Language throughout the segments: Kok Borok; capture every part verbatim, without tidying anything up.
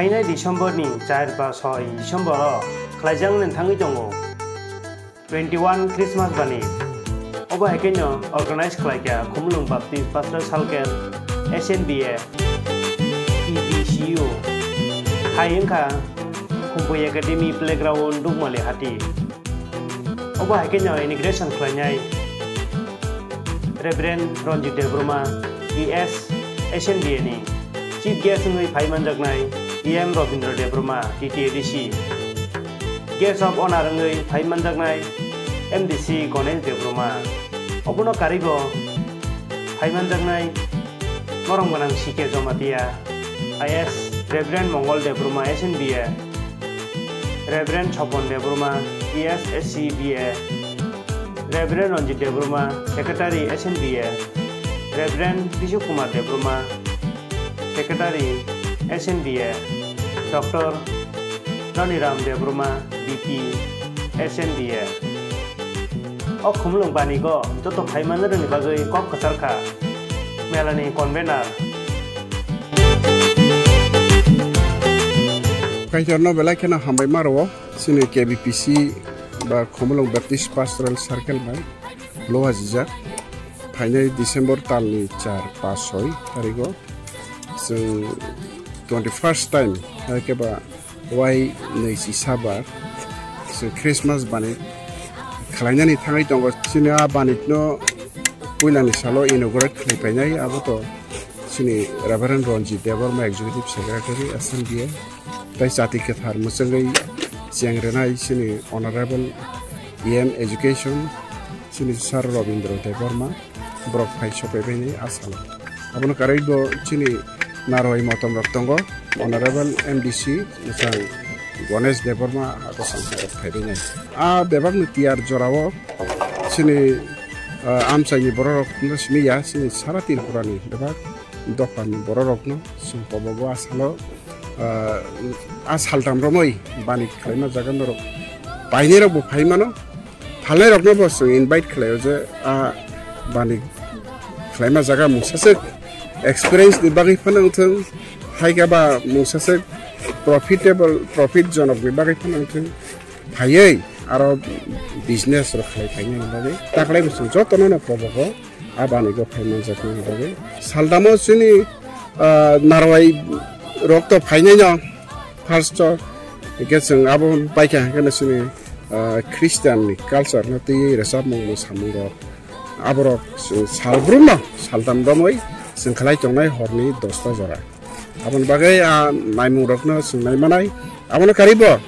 Phainai December ni char ba soi December o khlaijak nini thangwi tongo twenty one Christmas bani. Obo hai khe no organize khlai kha Khumulwng Baptist Pastoral Circle, S N B A, P B C U. Hai wngkha Khumpui Academy Playground, Dukmali Hati. Obo hai khe no inauguration khlainai Reverend Ranjit Debbarma, E S, S N B A ni. Chief guest wngwi phai manjaknai E M Rabindra Debbarma, T T A D C. Guest of Honor wngwi phai manjaknai M D C Ganesh Debbarma. Obono karwibo phai manjaknai norok gwnang C K Jamatia, I S, Reverend Mongol Debbarma, S N B A, Reverend Chopon Debbarma, E S S C B A, Reverend Ranjit Debbarma, Secretary S N B A, Reverend Bishu Kumar Debbarma, Secretary S N B A, Doctor Raniram Debbarma, B P, S N B A. O Khumulwng banigo joto phai manrwni bagwi kok kwchar kha melani convener. Kaitorno belai kheno hambai ma rwo, chini K B P C ba Khumulwng Baptist Pastoral Circle bai luha jijak. Phainai December talni char, pas, soi tarigo chwng twenty first time, hai khe ba wai nui si sabar chwng Christmas bani khlainani thangwi tongo. Chini a bani no puilani salo inaugurate khlai painai, abo to chini Reverend Ranjit Debbarma, Executive Secretary, S N B A, tei chati kwthar mwchangwi cheng rwnai chini Honorable E M Education, chini Sir Rabindra Debbarma, borok phai sopai bainai a salo. Abono karwi bo chini narwai motom rok tongo, Honorable M D C mwchang Ganesh Debbarma, ako samsarok phai bainai. A bebakni tiyar jorao chini, ah, amchaini bororok no simi ya, chini sara Tripurani bebak dophani bororokno chwng kobogo a salo, ah, a saltam romwi bani khlaima jaga norok painirokbo phai mano. Phalnairokno bo chwng invite khlaio je a bani khlaima jaga mungsaswk experience ni bagwi phano wngthwng, hai khe ba mungsaswk profitable, profit jonok ni bagwi phano wngthwng, phaiwi aro business rok khlai phainani bagwi taklai bo chwng jotono no kobogo a banigo phai manjaknani bagwi. Saldamo chini, ah, narwai rok to phainaino first o, hwnkhe chwng abo paikha hwnkhe chini, ah, Christian ni culture no twiwi rwchapmung mwsamung rok aborok chwng salbrumno saltam romwi chwng khlai tongnai horni dosta jora. Aboni bagwi a naimungrokno chwng nai manai. Abono karwi bo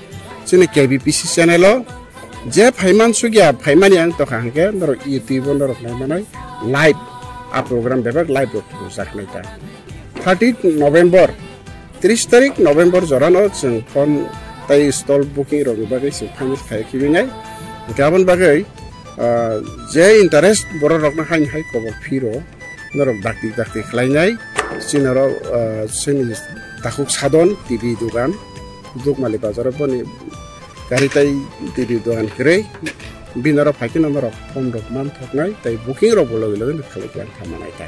chini K B P C channel o je phaiman sugya phaimani ang tokha hwnkhe norok YouTube o norok nai manai live a program bebak live rok rwjaknai ta. Thirty November, tris tarik November jorano chwng phone tei stall booking rokni bagwi chwng phaini khai khibinai. Hwnkhe aboni bagwi, ah, je interest borok rokno haini hai kobor phiro, norok dakti dakti khlainai, chini norok, ah, chini takhuk sadon T V dogan, Dukmali bazaro boni gari tai T V dogan kwrwi, bini norok phaikhe norok phone rok manthoknai, tei booking rok bo logi logi no khlai khe ang thamanai ta.